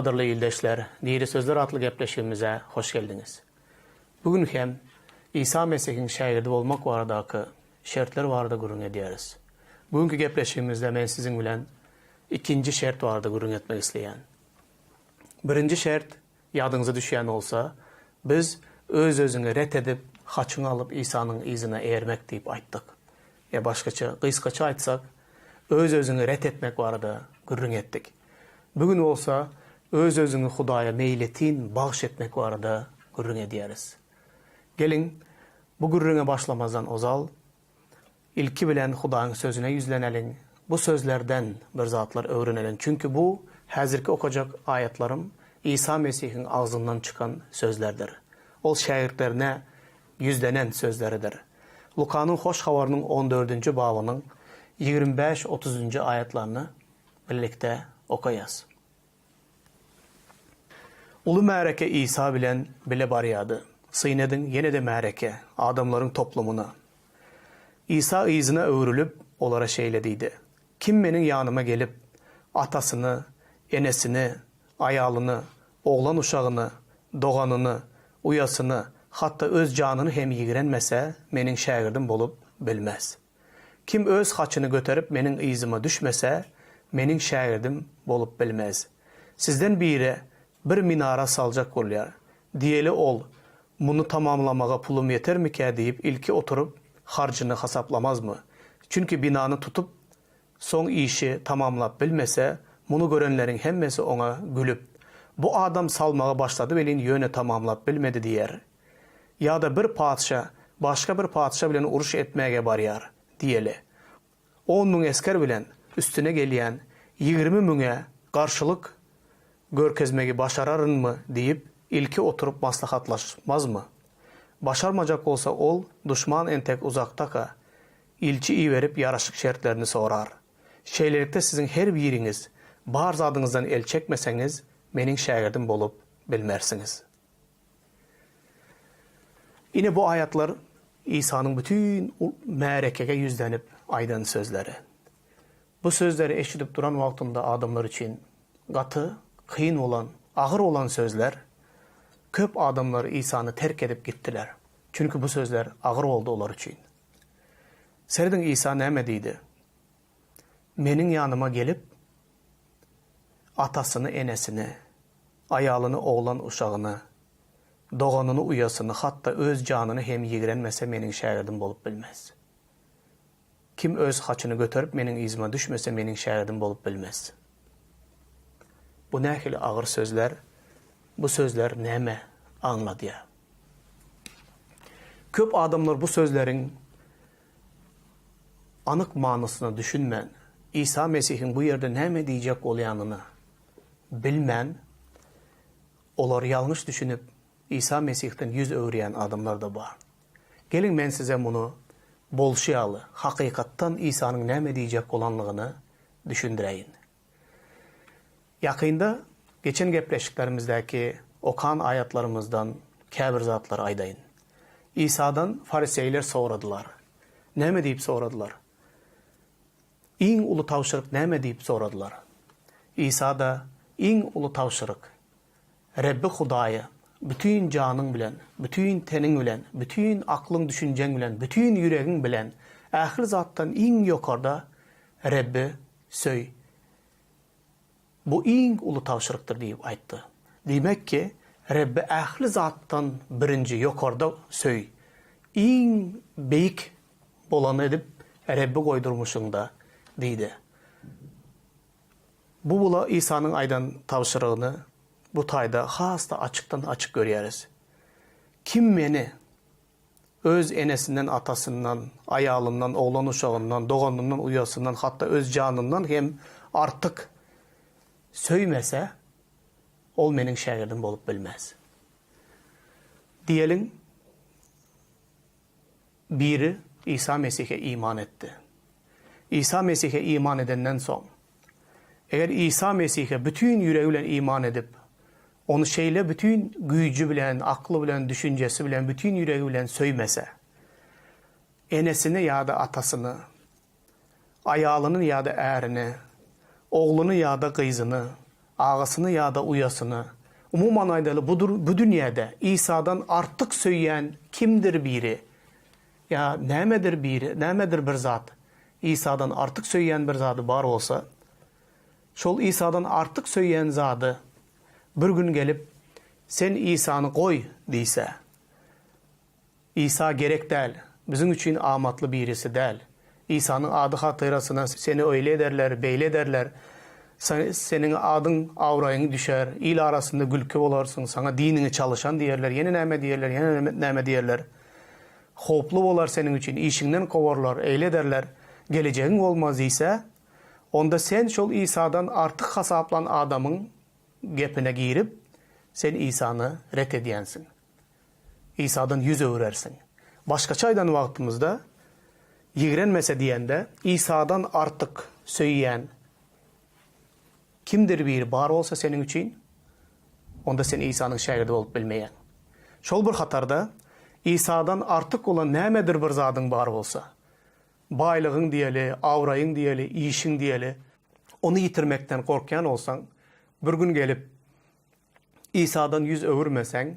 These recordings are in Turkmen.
Gadyrly ildeşler, Diri sözler atly gepleşigimize hoş geldiňiz. Bu gün hem Isa Mesihiň şägirdi bolmak baradaky şertler barada gürrüň edýäris. Bu günki gepleşigimizde men siziň bilen ikinji şert barada gürrüň etmek isleýän. Birinji şert ýadyňyza düşýän bolsa, biz öz-özüňi ret edip, haçyňy alyp Isanyň yzyna ermek diýip aýtdyk. Ýa başgaça, gysgaça aýtsak, öz-özüňi ret etmek barada gürrüň etdik. Bu gün bolsa öz-özüňi Hudaýa meýletin bagyş etmek barada gürrüň edýäris. Geliň, bu gürrüňe başlamazdan ozal, Ilki bilen Hudaýyň Sözüne ýüzleneliň, bu sözlerden bir zatlar öwreneliň, çünki bu häzirki okajak aýatlarym Isa Mesihiň agzyndan çykan sözlerdir. Ol şägirtlerine ýüzlenen sözleridir. Lukanyň Hoş Habarynyň on dördünji babynyň 25, otuzynjy aýatlaryny birlikde okaýas. Uly märeke Isa bilen bile barýardy. Syn ediň, ýene-de märeke, adamlaryň toplumyna. Isa yzyna öwrülip, olara şeýle diýdi, Kim Meniň ýanyma gelip, atasyny, enesini, aýalyny, oglan-uşagyny, doganyny, uýasyny, hatda öz janyny hem ýigrenmese, Meniň şägirdim bolup bilmez. Kim öz haçyny göterip Meniň yzyma düşmese, Meniň şägirdim bolup bilmez. Sizden biri bir minara saljak bolýar. Diýeli ol, Muny tamamlamaga pulum ýetermikä diýip ilki oturyp, harjyny hasaplamazmy? Çünki binany tutup, soň işi tamamlap bilmese, muny görenleriň hemmesi oňa gülüp, Bu adam salmaga başlady welin ýöne tamamlap bilmedi diýer. Ýa-da bir patyşa başga bir patyşa bilen uruş etmäge barýar, diýeli. 10 müň esger bilen üstüne gelýän 20 müňe garşylyk görkezmegi başararynmy diýip, ilki oturyp maslahatlaşmazmy? Başarmajak bolsa ol duşman entek uzakdaka, ilçi iberip ýaraşyk şertlerini sorar. Şeýlelikde siziň her biriňiz bar zadyňyzdan el çekmeseňiz, meniň şägirdim bolup bilmersiňiz. Ine bu aýatlar Isanyň bütin märekege ýüzlenip aýdan sözleri. Bu sözleri eşidip duran wagtynda adamlar üçin gaty kyn bolan, agyr bolan sözler. Köp adamlar Isany terk edip gitdiler. Çünki bu sözler agyr boldy olar üçin. Serediň Isa näme diýdi? Meniň ýanyma gelip, atasyny, enesini, aýalyny, oglan-uşagyny, doganyny, uýasyny, hatda öz janyny hem ýigrenmese meniň şägirdim bolup bilmez. Kim öz haçyny göterip meniň yzyma düşmese meniň şägirdim bolup bilmez. Bu nähili agyr sözler, bu sözler näme aňladýar? Köp adamlar bu sözleriň anyk manysyna düşünmän, Isa Mesihiň bu ýerde näme diýjek bolýanyny bilmän, olar ýalňyş düşünip, Isa Mesihden ýüz öwürýän adamlar-da bar. Geliň, men size muny bolşy ýaly, hakykatdan Isanyň näme diýjek bolanlygyny düşündireýin. Ýakynda geçen gepleşiklerimizdäki okan aýatlarymyzdan käbir zatlary aýdaýyn. Isadan fariseýler soradylar. Näme diýip soradylar? Iň uly tabşyryk näme diýip soradylar. Isa-da, Iň uly tabşyryk, Rebbi Hudaýy bütin janyň bilen, bütin teniň bilen, bütin aklyň-düşünjeň bilen, bütin ýüregiň bilen, ähli zatdan iň ýokarda Rebbi söý. Bu iň uly tabşyrykdyr diýip aýtdy. Diýmek ki, Rebbi ähli zatdan birinji ýokarda söý. Iň beýik bolany edip Rebbi goý durmuşyňda diýdi. Bu bula Isanyň aýdan tabşyrygyny bu taýda has-da açykdan-açyk görýäris. Kim Meni öz enesinden, atasyndan, aýalyndan, oglan-uşagyndan, doganyndan, uýasyndan, hatda öz janyndan hem artyk söýmese, ol Meniň şägirdim bolup bilmez. Diýeliň, Biri Isa Mesihe iman etdi. Isa Mesihe iman edenden soň, eger Isa Mesihe bütin ýüregi bilen iman edip, Ony şeýle bütin güýji bilen, akly bilen, düşünjesi bilen, bütin ýüregi bilen söýmese, enesini ýa-da atasyny, aýalyny ýa-da ärini, ogluny ýa-da gyzyny, Agasyny ýa-da uýasyny, umuman aýdaly, bu bu dünýäde Isadan artyk söýýän kimdir biri ýa nämedir biri, nämedir bir zat Isadan artyk söýýän bir zady bar bolsa, şol Isadan artyk söýýän zady bir gün gelip, Sen Isany goý diýse, Isa gerek däl, biziň üçin amatly birisi däl. Isanyň ady hatyrasyna seni öýle ederler, beýle ederler. Seniň adyň, abraýyň düşer, il arasynda gülki bolarsyň, saňa diniňi çalyşan diýerler, ýene näme diýerler, ýene näme diýerler. Howply bolar seniň üçin, işiňden kowarlar, eýle ederler, gelejegiň bolmaz diýse, onda sen şol Isadan artyk hasaplan adamyň gepine girip, sen Isany ret edýänsiň. Isadan ýüz öwrersiň. Başgaça aýdan wagtymyzda, ýigrenmese diýende, Isadan artyk söýýän kimdir biri bar bolsa seniň üçin, onda sen Isanyň şägirdi bolup bilmeýäň. Şol bir hatarda, Isadan artyk bolan nämedir bir zadyň bar bolsa, baýlygyň diýeli, abraýyň diýeli, işiň diýeli, ony ýitirmekden gorkýan bolsaň, bir gün gelip, Isadan ýüz öwürmeseň,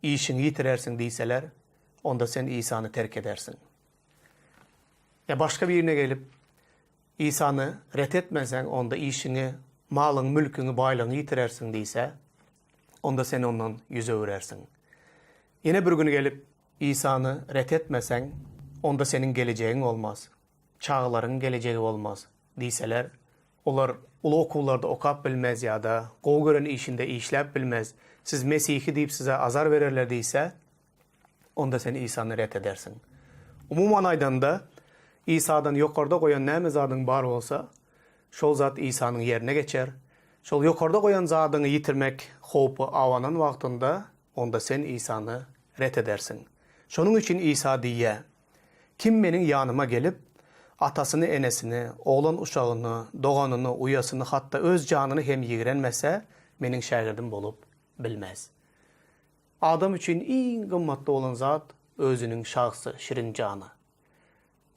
işiňi ýitirersiň diýseler, onda sen Isany terk edersiň. Ýa başga birine gelip, Isany ret etmeseň, onda işiňi, malyňy, mülküňi, baýlygyňy ýitirersiň diýse, onda sen ondan ýüz öwürersiň. Ýene bir gün gelip, Isany ret etmeseň, onda seniň gelejegiň bolmaz, çagalaryňyň gelejegi bolmaz diýseler, Olar uly okuwlarda okap bilmez ýa-da gowy gören işinde işläp bilmez. Siz mesihi diýip size azar bererler diýse, onda sen Isany ret edersiň. Umuman aýdanda, Isadan ýokarda goýan näme zadyň bar bolsa, şol zat Isanyň ýerine geçer. Şol ýokarda goýan zadyňy ýitirmek howpy abanan wagtynda, onda sen Isany ret edersiň. Şonuň üçin Isa diýýär, Kim Meniň ýanyma gelip, atasyny, enesini, oglan-uşagyny, doganyny, uýasyny, hatda öz janyny hem ýigrenmese, Meniň şägirdim bolup bilmez. Adam üçin iň gymmatly bolan zat özüniň şahsy, şirin jany.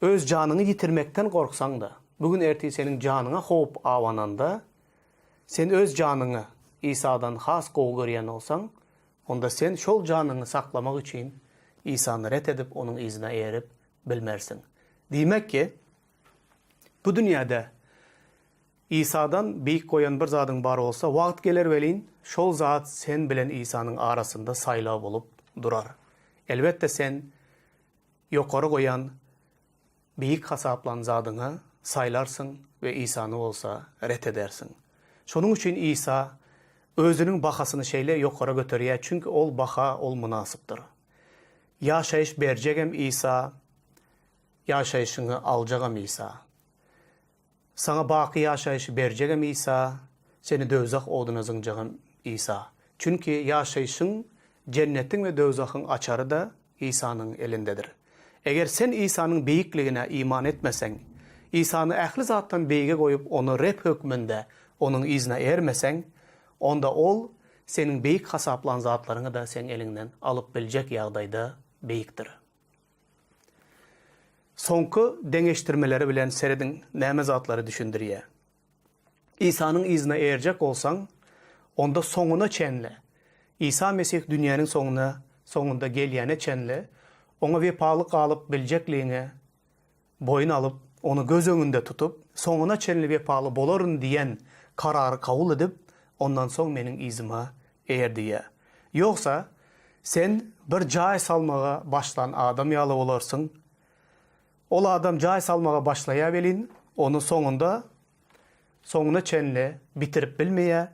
Öz janyňy ýitirmekden gorksaň-da, bu gün ertir seniň janyňa howp abananda, sen öz janyňy Isadan has gowy görýän bolsaň, Onda sen şol janyňy saklamak üçin Isany ret edip, onuň yzyna eýerip bilmersiň. Diýmek ki, bu dünýäde Isadan beýik goýan bir zadyň bar bolsa, wagt geler welin, şol zat sen bilen Isanyň arasynda saýlaw bolup durar. Elbetde sen ýokary goýan Beýik hasaplan zadyňy saýlarsyň we Isany bolsa ret edersiň. Şonuň üçin Isa Özüniň bahasyny şeýle ýokara göterýär, çünki Ol baha Ol mynasypdyr. Ýaşaýyş berjegem Isa, ýaşaýşyňy aljagam Isa. Saňa baky ýaşaýşy berjegem Isa, seni döwzah oduna zyňjagam Isa. Çünki ýaşaýşyň, jennetiň we döwzahyň açary-da Isanyň elindedir. Eger sen Isanyň beýikligine iman etmeseň, Isany ähli zatdan beýige goýup Ony Reb hökmünde Onuň yzyna ermeseň, onda Ol seniň beýik hasaplan zatlaryňy-da seň eliňden alyp biljek ýagdaýda beýikdir. Soňky deňeşdirmeleri bilen serediň näme zatlary düşündirýär. Isanyň yzyna erjek bolsaň, onda soňuna çenli, Isa Mesih dünýäniň soňuna soňunda gelýäne çenli Oňa wepaly galyp biljekligiňe boýun alyp, Ony göz öňünde tutup, soňuna çenli wepaly bolaryn diýen karary kabul edip, ondan soň meniň yzyma eýer diýýär. Ýogsa, sen bir jaý salmaga başlan adam ýaly bolarsyň. Ol adam jaý salmaga başlaýar welin, ony soňunda, soňuna çenli bitirip bilmeýär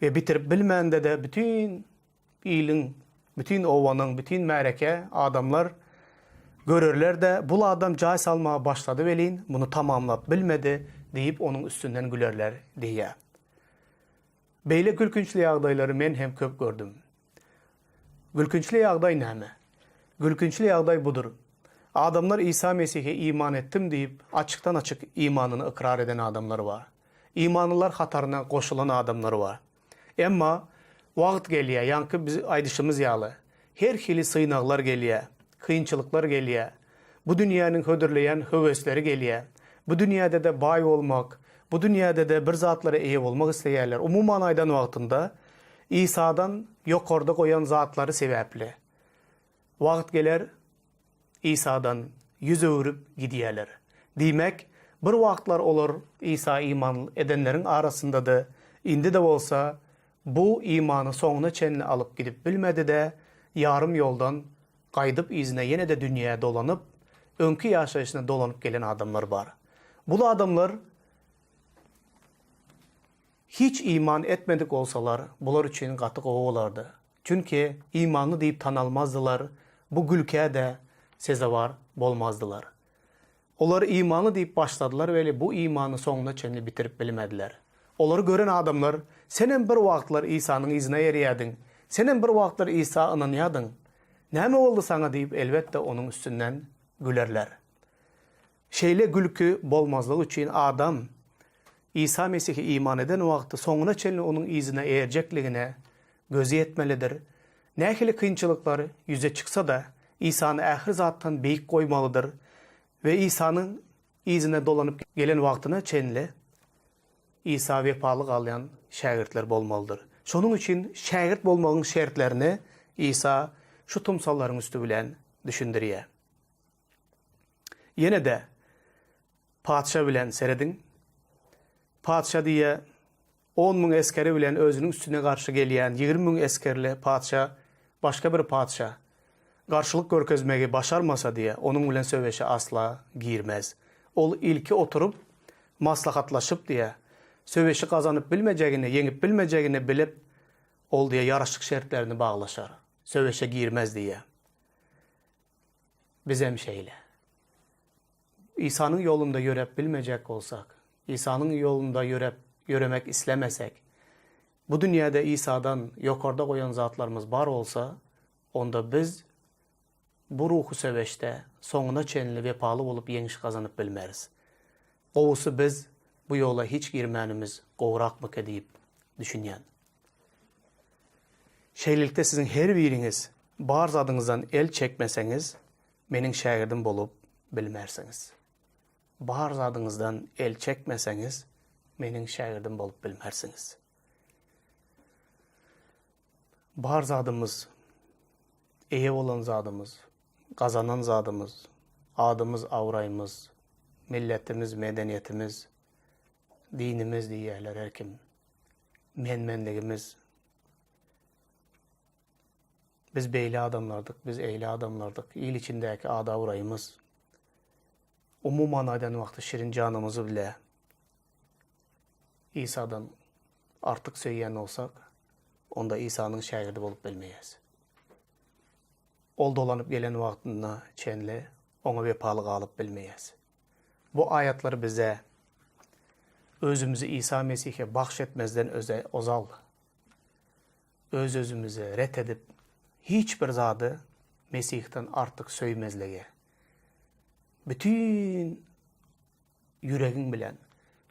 we bitirip bilmände-de bütin iliň, bütin obanyň, bütin märeke, adamlar görerler-de, bul adam jaý salmaga başlady welin, muny tamamlap bilmedi diýip, onuň üstünden gülerler diýýär. Beýle gülkünçli ýagdaýlary men hem köp gördüm. Gülkünçli ýagdaý näme? Gülkünçli ýagdaý budur. Adamlar Isa Mesihe iman etdim diýip, açykdan-açyk imanyny ykrar eden adamlar bar. Imanlylar hataryna goşulan adamlar bar. Emma wagt gelýär, ýaňky biz aýdyşymyz ýaly, her hili synaglar gelýär, kynçylyklar gelýär, bu dünýäniň hödürleýän höwesleri gelýär. Bu dünýäde-de baý bolmak, Bu dünýäde-de bir zatlara eýe bolmak isleýärler. Umuman aýdan wagtynda, Isadan ýokarda goýan zatlary sebäpli, wagt geler, Isadan ýüz öwrüp gidýärler. Diýmek, bir wagtlar olar Isa iman edenleriň arasyndady, indi-de bolsa bu imany soňuna çenli alyp gidip bilmedi-de, ýarym ýoldan gaýdyp yzyna ýene-de dünýä dolanyp, öňki ýaşaýşyna dolanyp gelen adamlar bar. Bul adamlar hiç iman etmedik bolsalar, bular üçin gaty gowy bolardy. Çünki imanly diýip tanalmazdylar, bu gülkä-de sezewar bolmazdylar. Olar imanly diýip başladylar weli bu imany soňuna çenli bitirip bilmediler. Olary gören adamlar, Senem bir wagtlar Isanyň yzyna erýädiň, senem bir wagtlar Isa ynanýadyň. Näme boldy saňa diýip elbetde onuň üstünden gülerler. Şeýle gülki bolmazlygy üçin adam Isa Mesihe iman eden wagty soňuna çenli onuň yzyna erjekligine gözi ýetmelidir. Nähili kynçylyklar ýüze çyksa-da, Isany ähli zatdan beýik goýmalydyr we Isanyň yzyna dolanyp gelen wagtyna çenli Isa wepaly galýan şägirtler bolmalydyr. Şonuň üçin şägirt bolmagyň şertlerini Isa şu tymsallaryň üsti bilen düşündirýär. Ýene-de patyşa bilen serediň. Patyşa diýýär, 10 müň esgeri bilen özüniň üstüne garşy gelýän 20 müň esgerli patyşa başga bir patyşa garşylyk görkezmegi başarmasa diýýär, onuň bilen söweşe asla girmez. Ol ilki oturyp, maslahatlaşyp diýýär, söweşi gazanyp bilmejegini, ýeňip bilmejegini bilip, ol diýýär, ýaraşyk şertlerini baglaşar. Söweşe girmez diýýär. Bizem şeýle. Isanyň ýolunda ýöräp bilmejek bolsak, Isanyň ýolunda ýöräp, ýöremek islemesek, bu dünýäde Isadan ýokarda goýan zatlarymyz bar bolsa, onda biz bu ruhy söweşde soňuna çenli wepaly bolup ýeňiş gazanyp bilmeris. Gowusy biz bu ýola hiç girmänimiz gowurakmyka diýip düşünýän. Şeýlelikde siziň her biriňiz bar zadyňyzdan el çekmeseňiz, meniň şägirdim bolup bilmersiňiz. Bar zadyňyzdan el çekmeseňiz, meniň şägirdim bolup bilmersiňiz. Bar zadymyz, eýe bolan zadymyz, gazanan zadymyz, adymyz, abraýymyz, milletimiz, medeniýetimiz, dinimiz diýýärler her kim. Men-menligimiz. Biz beýle adamlardyk, biz eýle adamlardyk. Il içindäki ad-abraýymyz. Umuman aýdan wagty şirin janymyzy bile Isadan artyk söýýän bolsak, onda Isanyň şägirdi bolup bilmeýäs. Ol dolanyp gelen wagtyna çenli oňa wepaly galyp bilmeýäs. Bu aýatlar bize özümizi Isa Mesihe bagş etmezden öze ozal öz-özümizi ret edip, hiç bir zady Mesihden artyk söýmezlige, bütin ýüregiň bilen,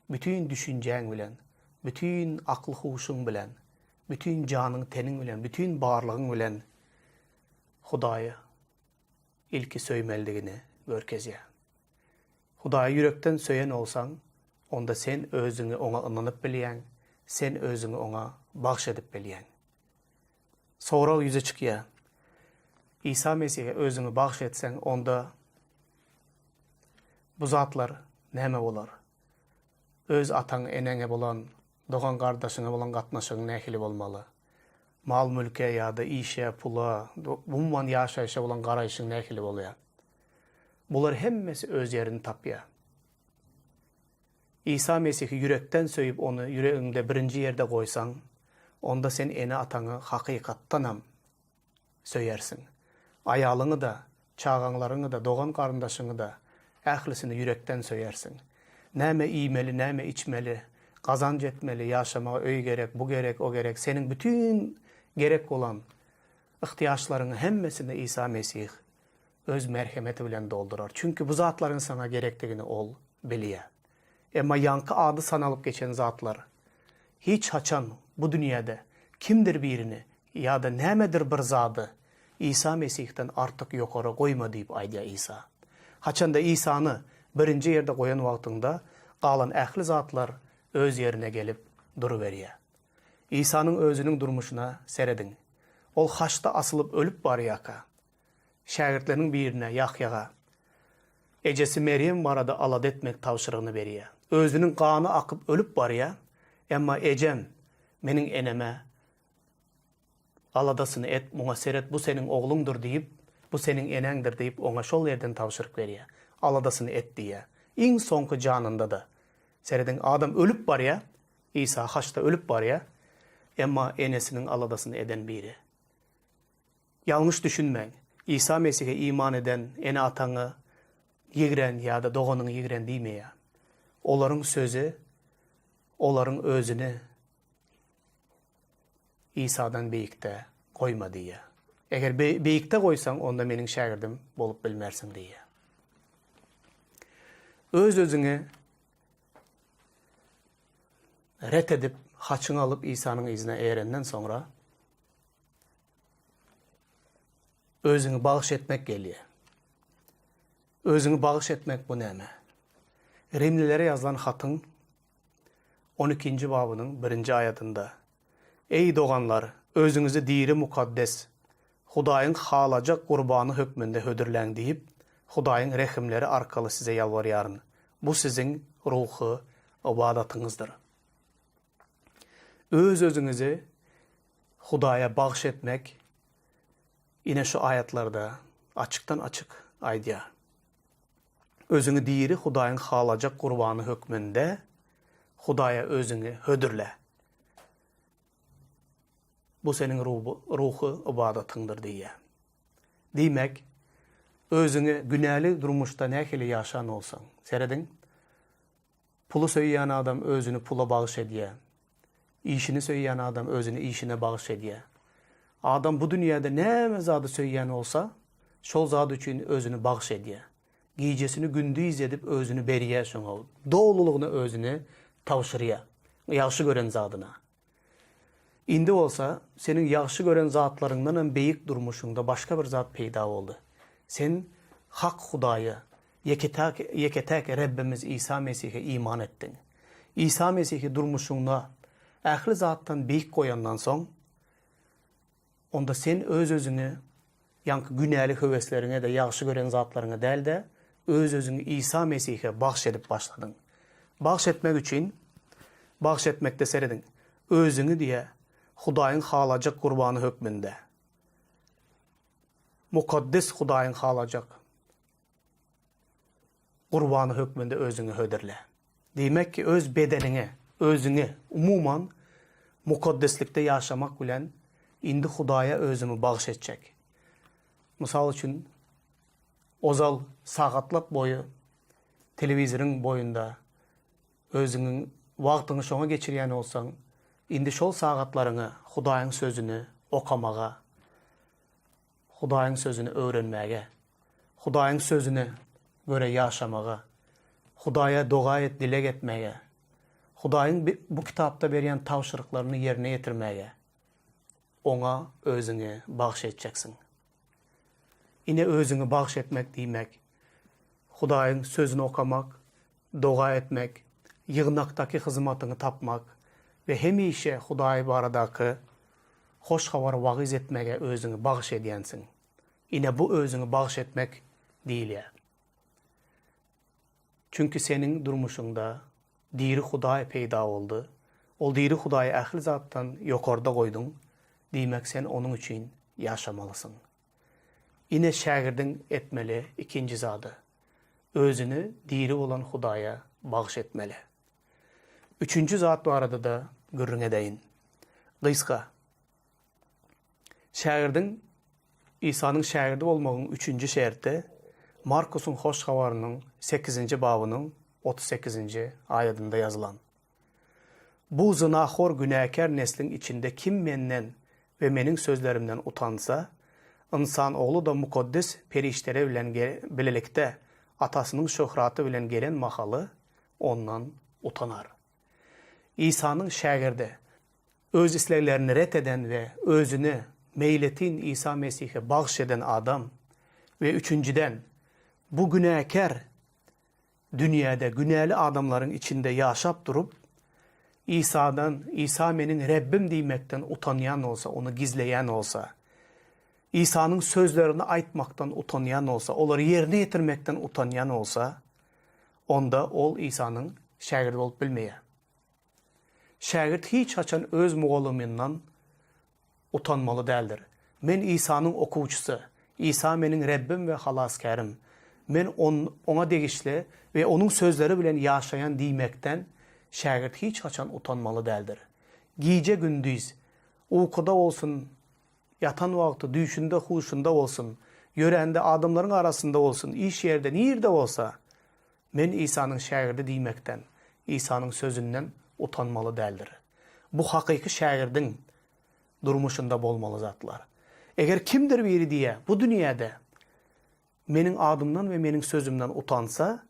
bütin düşünjäň bilen, bütin akyl-huşuň bilen, bütin janyň-teniň bilen, bütin barlygyň bilen Hudaýy ilki söýmelidigini görkezýär. Hudaýy ýürekden söýen bolsaň, onda sen özüňi Oňa ynanyp bilýäň, sen özüňi Oňa bagyş edip bilýäň. Sorag ýüze çykýar. Isa Mesihe özüňi bagyş etseň, onda bu zatlar näme bolar? Öz ataň, eneňe bolan, dogan-gardaşyňa bolan gatnaşygyň nähili bolmaly? Mal-mülke ýa-da işe, pula, umuman ýaşaýşa bolan garaýşyň nähili bolýar? Bular hemmesi öz ýerini tapýar. Isa Mesihi ýürekden söýüp ony ýüregiňde birinji ýerde goýsaň, onda sen ene-ataňy hakykatdanam söýersiň. Aýalyňy-da, çagaňlaryňy-da, dogan-garyndaşyňy-da, ählisini ýürekden söýersiň. Näme iýmeli, näme içmeli, gazanç etmeli, ýaşamaga öý gerek, bu gerek, o gerek, seniň bütin gerek bolan yhtyýaçlaryňy hemmesini Isa Mesih Öz merhemeti bilen doldurar. Çünki bu zatlaryň saňa gerekdigini Ol bilýär. Emma ýaňky ady sanalyp geçen zatlar hiç haçan bu dünýäde kimdir birini ýa-da nämedir bir zady Isa Mesihden artyk ýokary goýma diýip aýdýar Isa. Haçanda Isany birinji ýerde goýan wagtyňda, Galan ähli zatlar öz ýerine gelip duruberýär. Isanyň özüniň durmuşyna serediň. Ol haçda asylyp ölüp barýarka, şägirtleriniň birine, Ýahýaga, ejesi Merýem barada alada etmek tabşyrygyny berýär. Özüniň gany akyp ölüp barýar, emma ejem, meniň eneme Aladasyny et, muňa seret, bu seniň ogluňdyr diýip, bu seniň eneňdir diýip, oňa şol ýerden tabşyryk berýär. Aladasyny et diýýär. Iň soňky janynda-da. Serediň, adam ölüp barýar, Isa haçda ölüp barýar, emma enesiniň aladasyny eden biri. Ýalňyş düşünmäň, Isa Mesihe iman eden ene-ataňy ýigren ýa-da doganyňy ýigren diýmeýär. Olaryň sözi olaryň özüni Isadan beýikde goýma diýýär. Eger beýikde goýsaň, onda meniň şägirdim bolup bilmersiň diýýär. Öz-özüňi ret edip, haçyňy alyp Isanyň yzyna eýerenden soňra, özüňi bagyş etmek gelýär. Özüňi bagyş etmek bu näme? Rimlilere ýazylan hatyň On ikinji babynyň birinji aýatynda, Eý, doganlar, özüňizi diri mukaddes, Hudaýyň halajak gurbany hökmünde hödürläň diýip, Hudaýyň rehimleri arkaly size ýalbarýaryn. Bu siziň ruhy ybadatyňyzdyr. Öz-özüňizi Hudaýa bagyş etmek ine şu aýatlarda açykdan-açyk aýdýar. Özüňi diri Hudaýyň halajak gurbany hökmünde Hudaýa özüňi hödürle. Bu seniň ruhy ybadatyňdyr diýýär. Diýmek, özüňi günäli durmuşda nähili ýaşan bolsaň, serediň, Puly söýýän adam özüni pula bagyş edýär. Işini söýýän adam özüni işine bagyş edýär. Adam bu dünýäde näme zady söýýän bolsa, şol zat üçin özüni bagyş edýär. Gijesini gündiz edip özüni berýär şoňa, dolulygyna özüni tabşyrýar, ýagşy gören zadyna. Indi bolsa, seniň ýagşy gören zatlaryňdanam beýik durmuşyňda başga bir zat peýda boldy. Sen hak Hudaýa, ýeke-täk, ýeke-täk Rebbimiz Isa Mesihe iman etdiň. Isa Mesihi durmuşyňda ähli zatdan beýik goýandan soň, Onda sen öz-özüňi ýaňky günäli höwesleriňe-de, ýagşy gören zatlaryňa däl-de, öz-özüňi Isa Mesihe bagyş edip başladyň. Bagyş etmek üçin, bagyş etmekde serediň, özüňi diýe, Hudaýyň halajak gurbany hökmünde, mukaddes Hudaýyň halajak gurbany hökmünde özüňi hödürle. Diýmek ki, öz bedeniňi, özüňi, umuman, mukaddeslikde ýaşamak bilen indi Hudaýa özümi bagyş etjek. Mysal üçin, ozal sagatlap boýy telewizoryň boýunda özüňiň wagtyňy şoňa geçirýän bolsaň, indi şol sagatlaryňy Hudaýyň Sözüni okamaga, Hudaýyň Sözüni öwrenmäge, Hudaýyň Sözüne görä ýaşamaga, Hudaýa doga et dileg etmäge, Hudaýyň bu kitapda berýän tabşyryklaryny ýerine ýetirmäge Oňa özüňi bagyş etjeksiň. Ine özüňi bagyş etmek diýmek, Hudaýyň Sözüni okamak, doga etmek, ýygnakdaky hyzmatyňy tapmak we hemişe Hudaý baradaky Hoş Habary wagyz etmäge özüňi bagyş edýänsiň. Ine bu özüňi bagyş etmek diýilýär. Çünki seniň durmuşyňda diri Hudaý peýda boldy. Ol diri Hudaýy ähli zatdan ýokarda goýduň, diýmek sen Onuň üçin ýaşamalysyň. Ine şägirdiň etmeli ikinji zady. Özüni diri bolan Hudaýa bagyş etmeli. Üçünji zat barada-da gürrüň edeýin. Gysga. Şägirdiň Isanyň şägirdi bolmagyň üçünji şerti Markusyň Hoş Habarynyň sekizinji babynyň 38-nji aýadynda ýazylan. Bu zynahor günäkär nesliň içinde kim Menden we Meniň sözlerimden utansa, Ynsan Ogly-da mukaddes perişdeler bilen bilelikde Atasynyň şöhraty bilen gelen mahaly ondan utanar. Isanyň şägirdi, öz isleglerini ret eden we özüni meýletin Isa Mesihe bagyş eden adam we üçünjiden, bu günäkär. dünýäde günäli adamlaryň içinde ýaşap durup, Isadan, Isa meniň Rebbim diýmekden utanýan bolsa, ony gizleýän bolsa, Isanyň sözlerini aýtmakdan utanýan bolsa, olary ýerine ýetirmekden utanýan bolsa, onda ol Isanyň şägirdi bolup bilmeýär. Şägirt hiç haçan öz mugallymyndan utanmaly däldir. Men Isanyň okuwçysy. Isa meniň Rebbim we Halasgärim. Men Oňa degişli we Onuň sözleri bilen ýaşaýan diýmekden şägirt hiç haçan utanmaly däldir. Gije-gündiz, ukuda bolsun, ýatan wagty, düýşünde, huşunda bolsun, ýörände, adamlaryň arasynda bolsun, iş ýerde, nirde bolsa, Men Isanyň şägirdi diýmekden, Isanyň sözünden utanmaly däldir. Bu hakyky şägirdiň durmuşynda bolmaly zatlar. Eger kimdir biri diýe, bu dünýäde Meniň adymdan we Meniň sözümden utansa,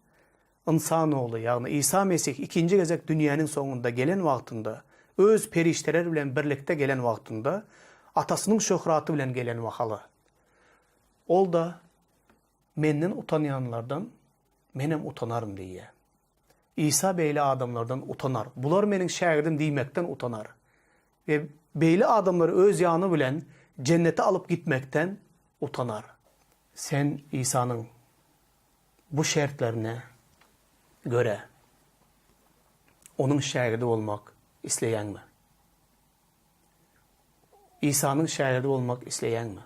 Ynsanogly, ýagny Isa Mesih ikinji gezek dünýäniň soňunda gelen wagtynda, Öz perişdeleri bilen birlikde gelen wagtynda, Atasynyň şöhraty bilen gelen mahaly, Ol-da Menden utanýanlardan Menem utanaryn diýýär. Isa beýle adamlardan utanar. Bular meniň şägirdim diýmekden utanar. We beýle adamlary öz ýany bilen jennete alyp gitmekden utanar. Sen Isanyň bu şertlerine görä Onuň şägirdi bolmak isleýäňmi? Isanyň şägirdi bolmak isleýäňmi?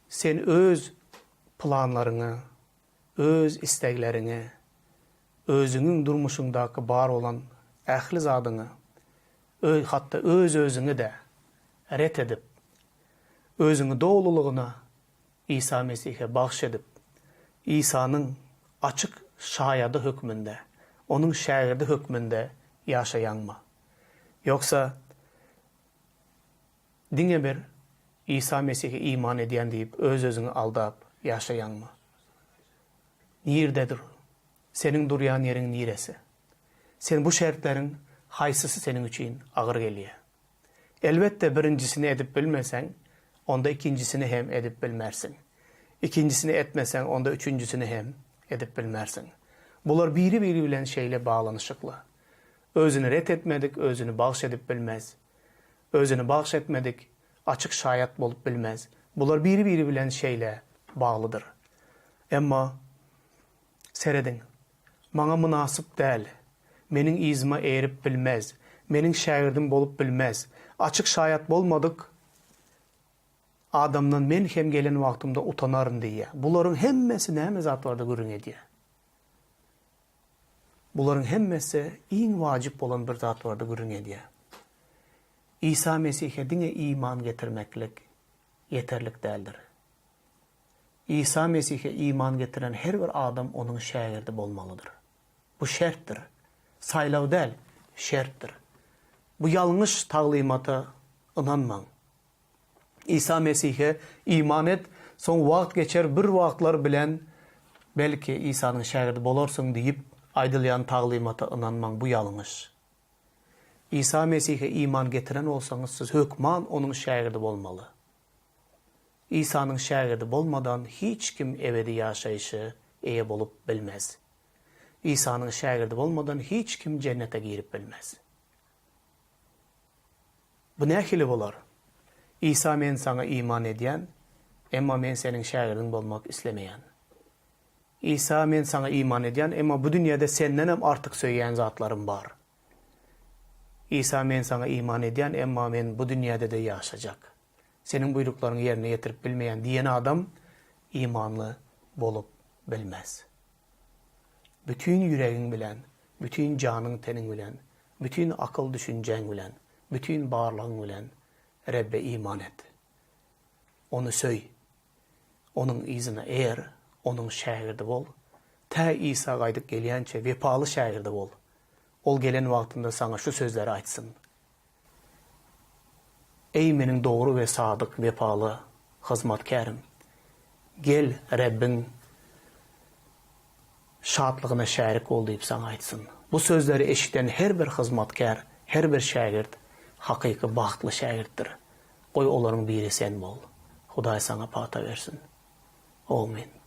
Sen öz planlaryňy, öz islegleriňi, özüňiň durmuşyňdaky bar bolan ähli zadyňy, hatda öz-özüňi-de ret edip, özüňi dolulygyna Isa Mesihe bagyş edip, Isanyň açyk şaýady hökmünde, Onuň şägirdi hökmünde ýaşaýaňmy? Ýogsa, Diňe bir Isa Mesihe iman edýän diýip öz-özüňi aldap ýaşaýaňmy? Nirededir seniň durýan ýeriň niresi? Sen bu şertleriň haýsysy seniň üçin agyr gelýär? Elbetde birinjisini edip bilmeseň, onda ikinjisini hem edip bilmersiň. Ikinjisini etmeseň, onda üçünjisini hem edip bilmersiň. Bular biri-biri bilen şeýle baglanyşykly. Özüni ret etmedik özüni bagş edip bilmez. Özüni bagş etmedik, açyk şaýat bolup bilmez. Bular biri-biri bilen şeýle baglydyr. Emma, serediň, maňa mynasyp däl, meniň yzyma eýerip bilmez, meniň şägirdim bolup bilmez, açyk şaýat bolmadyk adamdan men hem gelen wagtymda utanaryn diýýär. Bularyň hemmesi näme zat barada gürrüň edýär? Bularyň hemmesi iň wajyp bolan bir zat barada gürrüň edýär. Isa Mesihe diňe iman getirmeklik ýeterlik däldir. Isa Mesihe iman getiren her bir adam Onuň şägirdi bolmalydyr. Bu şertdir. Saýlaw däl, şertdir. Bu ýalňyş taglymata ynanmaň. Isa Mesihe iman et, soň wagt geçer bir wagtlar bilen belki Isanyň şägirdi bolarsyň diýip aýdylýan taglymata ynanmaň bu ýalňyş. Isa Mesihe iman getiren bolsaňyz siz hökman onuň şägirdi bolmaly. Isanyň şägirdi bolmadan hiç kim ebedi ýaşaýşa eýe bolup bilmez. Isanyň şägirdi bolmadan hiç kim jennete girip bilmez. Bu nähili bolar? Isa men saňa iman edýän, emma men seniň şägirdiň bolmak islemeýän. Isa men saňa iman edýän, emma bu dünýäde sendenem artyk söýýän zatlarym bar. Isa men saňa iman edýän, emma men bu dünýäde-de ýaşajak. Seniň buýruklaryňy ýerine ýetirip bilmeýän diýen adam imanly bolup bilmez. Bütin ýüregiň bilen, bütin janyň-teniň bilen, bütin akyl-düşünjäň bilen, bütin barlygyň bilen Rebbe iman et. Ony söý. Onuň yzyna eýer, Onuň şägirdi bol. Tä Isa gaýdyp gelýänçä wepaly şägirdi bol. Ol gelen wagtynda saňa şu sözleri aýtsyn. Eý, meniň dogry we sadyk wepaly hyzmatkärim! Gel, Rebbiň şatlygyna şärik bol diýip saňa aýtsyn. Bu sözleri eşiden her bir hyzmatkär, her bir şägirt hakyky bagtly şägirtdir. Goý, olaryň biri sen bol. Hudaý saňa pata bersin. Omyn.